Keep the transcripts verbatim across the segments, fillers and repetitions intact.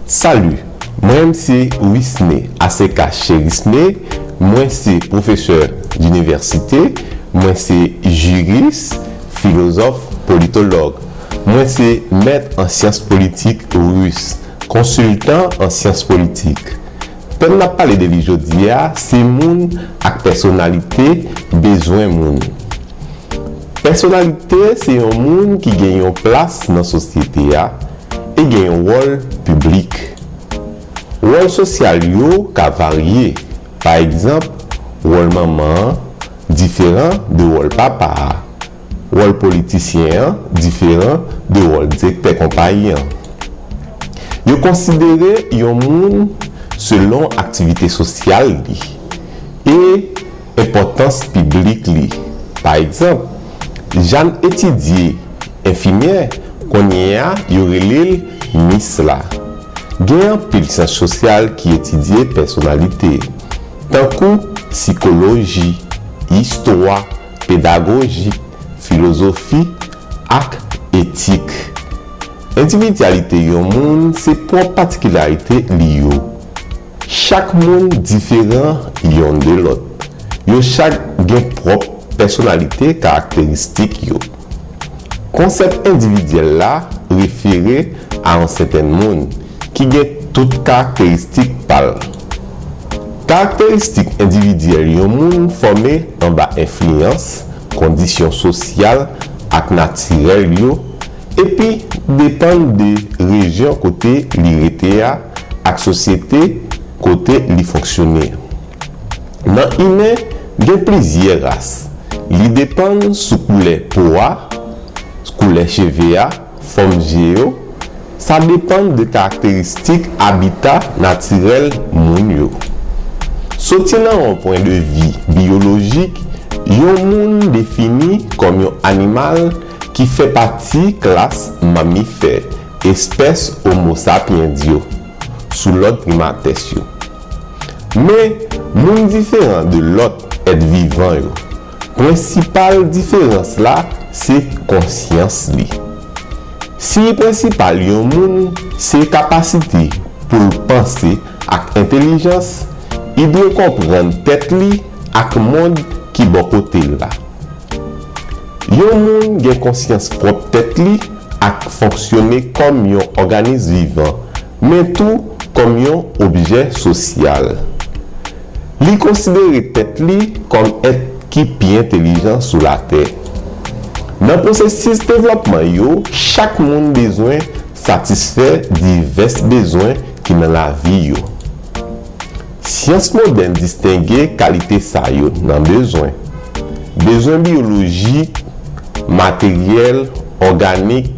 Salut, mwen se Wisne Aseka Cherisme, mwen se pwofesè dinivèsite, mwen se jiris, filozòf, politològ, mwen se mèt an syans politik ris, konsiltan an syans politik. Tèm n ap pale de li jodi a se moun ak pèsonalite, bezwen moun. Pèsonalite se yon moun ki gen yon plas nan sosyete a e gen yon wòl piblik. Wòl sosyal yo ka varye. Pa egzanp, wòl manman an diferan de wòl papa a. Wòl politisyen an diferan de wòl direktè konpayi an. Yo konsidere yon moun selon aktivite sosyal li e enpòtans piblik li. Pa egzanp, Jàn etidye enfimyè, kounye a yo rele l Mis la. Gen anpil syans sosyal ki etidye pèsonalite, tankou sikoloji, istwa, pedagoji, filozofi, ak etik. Endividyalite yon moun se pwòp patikilarite li yo. Chak moun diferan yonn de lòt. Yo chak gen pwòp pèsonalite karakteristik yo. Konsèp endividyèl la refere a yon sètèn moun ki gen tout karakteristik pa l. Karakteristik endividyèl yon moun fòme anba enfliyans, kondisyon sosyal ak natirèl yo, epi depann de rejyon kote li rete a ak sosyete kote li fonksyone. Nan imen, gen plizyè ras. Li depann sou koulè po a, koulè cheve a, fòm je yo, sa depann de karakteristik abita natirèl moun yo. Soti nan yon pwen de vi biyolojik, yon moun defini kòm yon animal ki fè pati klas mamifè, espès Homo sapiens yo, sou lòd primates yo. Men, moun diferan de lòt èt vivan yo. Prensipal diferans la se konsyans li. Siy prensipal yon moun se kapasite pou l panse ak entèlijans, li dwe konprann tèt li ak mond ki bò kote l la. Yon moun gen konsyans pwòp tèt li ak fonksyone kòm yon òganis vivan, men tou kòm yon objè sosyal. Li konsidere tèt li kòm èt ki pi entèlijan sou latè. Nan pwosesis devlòpman yo, chak moun bezwen satisfè divès bezwen ki nan lavi yo. Syans modèn distenge kalite sa yo nan bezwen. Bezwen biyolojik, materyèl, òganik,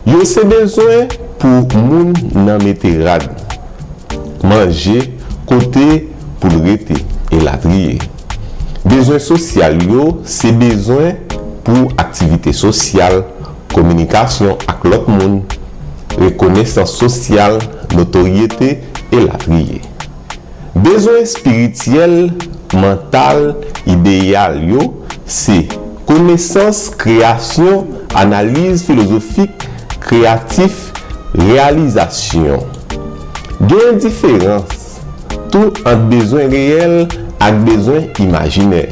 yo se bezwen pou moun nan mete rad, manje, kote pou l rete, elatriye. Bezwen sosyal yo se bezwen pou aktivite sosyal, kominikasyon ak lòt moun, rekonesans sosyal, notoryete, elatriye. Bezwen espirityèl, mantal, ideyal yo se konesans, kreyasyon, analiz filozofik, kreyatif, reyalizasyon. Gen diferans tou ant bezwen reyèl ak bezwen imajinè.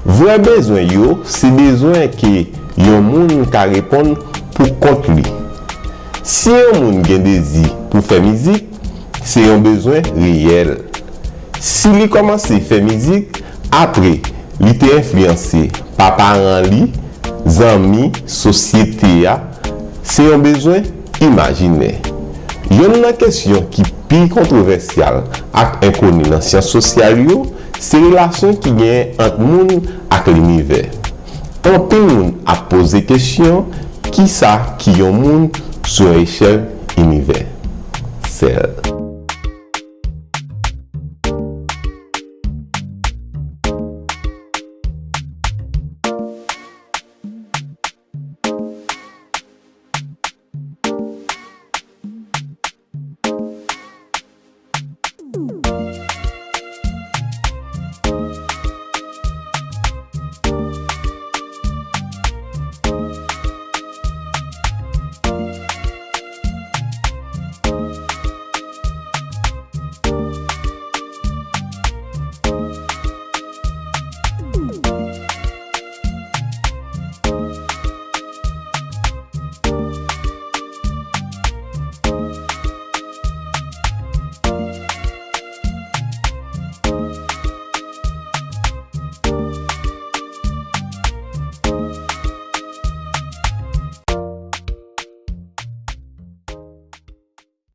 Vrè bezwen yo se bezwen ke yon moun ka reponn pou kont li. Si yon moun gen dezi pou fè mizik, se yon bezwen reyèl. Si li kòmanse fè mizik apre li te enfliyanse pa paran li, zanmi, sosyete a, se yon bezwen imajinè. Yonn nan kesyon ki pi kontwovèsyal ak enkoni nan syans sosyal yo se relasyon ki genyen ant moun ak linivè. Anpil moun ap poze kesyon, kisa ki yon moun sou yon echèl inivèsèl?